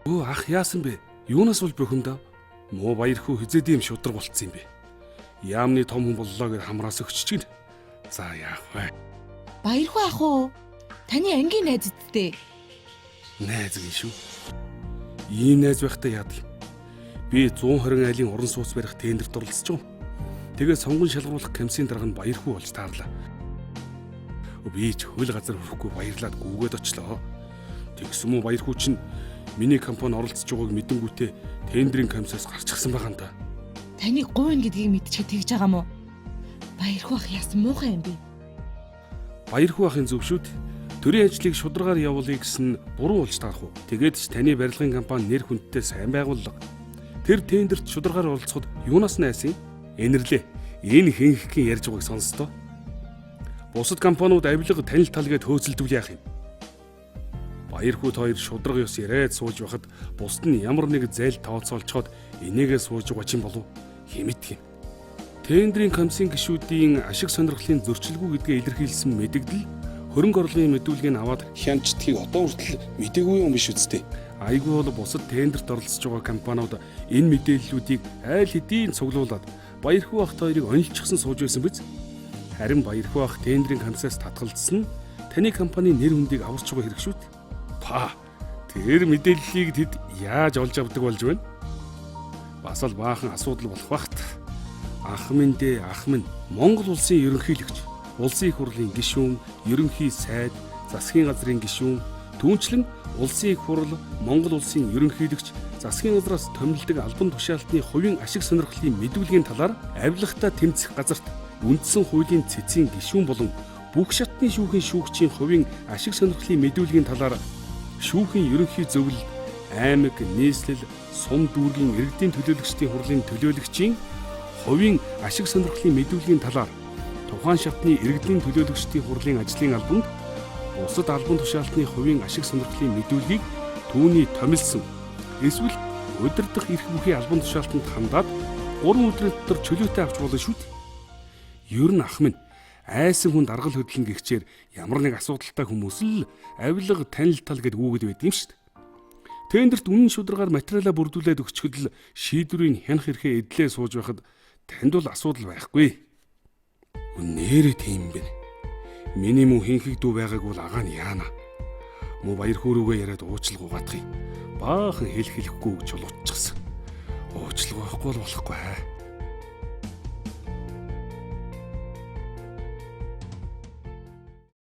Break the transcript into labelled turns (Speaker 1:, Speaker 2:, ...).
Speaker 1: Өө ах яасан бэ? Юунаас бол бухимдаа? Муу Баярхүү хизээд ийм шудраг болцсон юм бэ? Яамны том хүн боллоо гэж хамраас өгч чинь. За яах вэ?
Speaker 2: Баярхүү ах уу? Таны ангийн найз үсттэй.
Speaker 1: Найз гин шүү. Ийм найз байхдаа яадаг юм? Би 120 айлын уран сууц барих тендерт оролцож байгаа. Тэгээ сонгон шалгаруулах комиссийн дарга нь Баярхүү болж таарлаа. Би ч хөл газар хүрэхгүй баярлаад гүгээд очлоо. Тэгсэн мүү Баярхүү чинь миний компани оролцож байгааг мэдэнгүүтээ тендрийн комиссаас гарчихсан байгаа юм да.
Speaker 2: Таны гуйна гэдгийг мэдчихэ тэгж байгаа мó? Баярхүү ах яасан муухай юм бэ?
Speaker 1: Баярхүү ахын зөвшүүд төрийн ажлыг шударгаар явуулъя гэсэн буруу болж таарах уу? Тэгээд ч таны барилгын компани нэр хүндтэй сайн байгууллага. Тэр тендерт шударгаар оролцоход юунаас найсан юм? Энэрлээ. Энэ хинхгийн ярьж байгааг сонстоо. Бусад компаниуд авилга танил тал гээд хөөцөлдвөл яах юм? Баярхүү та хоёр шударга ёс яриад сууж байхад бусд нь ямар нэг зээл тооцоолцоход энийгээ сууж байгаа чинь болов хэмэтг юм. Тендрийн комиссийн гишүүдийн ашиг сонирхлын зөрчилгүй гэдгээ илэрхийлсэн мэдэгдэл хөрөнгө орлогын мэдүүлгийг аваад хянчдгийг одоо хүртэл мдээгүй юм биш үсттэй. Айгүй бол бусад тендерт оролцож байгаа компаниуд энэ мэдээллүүдийг айл хэдийн цуглуулад Баярхүү ах та хоёрыг онилчихсан сууж байсан биз? Харин Баярхүү ах тендрийн комиссаас татгалзсан нь таны компани нэр хүндийг аварч байгаа хэрэг шүү дээ. Па тэр мэдээллийг тэд яаж олж авдаг болж байна? Бас л баахан асуудал болох бахт. Ах минь дээ, ах минь Монгол улсын ерөнхийлөгч, улсын их хурлын гишүүн, ерөнхий сайд, засгийн газрын гишүүн, түүнчлэн улсын их хурл, Монгол улсын ерөнхийлөгч, засгийн газраас томилдог албан тушаалтны хувийн ашиг сонирхлын мэдүүлгийн талаар авилгатай тэмцэх газарт үндсэн хуулийн цэцгийн гишүүн болон бүх шатны шүүхийн шүүгчийн хувийн ашиг сонирхлын мэдүүлгийн талаар шүүхийн ерөнхий зөвлөл, аймаг, нийслэл, сум дүүргийн иргэдийн төлөөлөгчдийн хурлын төлөөлөгчийн хувийн ашиг сонирхлын мэдүүлгийн талаар тухайн шатны иргэдийн төлөөлөгчдийн хурлын ажлын албанд бусад албан тушаалтны хувийн ашиг сонирхлын мэдүүлгийг түүний томилсон эсвэл удирдах эрх бүхий албан тушаалтанд хандаад 3 өдрийн дотор чөлөөтэй авч болно шүү дээ. Ер нь ах минь айсан хүн даргал хөдлөн гихчээр ямар нэг асуудалтай хүмүүс л авилга танил тал гэд үүгэд байд юм шүү дээ. Тендерт үнэн шударгаар материалаа бүрдүүлээд өгчхөд л шийдвэрийг хянах эрхээ эдлээ сууж байхад танд бол асуудал байхгүй. Нээрээ тийм бэ. Миний мөн хинхэг дүү байгааг бол агаа нь яана. Муу Баярхүү рүүгээ яриад уучлал гуйгаадах юм. Баахан хэл хэлэхгүй гэж чулуутчихсан. Уучлал гуйхгүй бол болохгүй.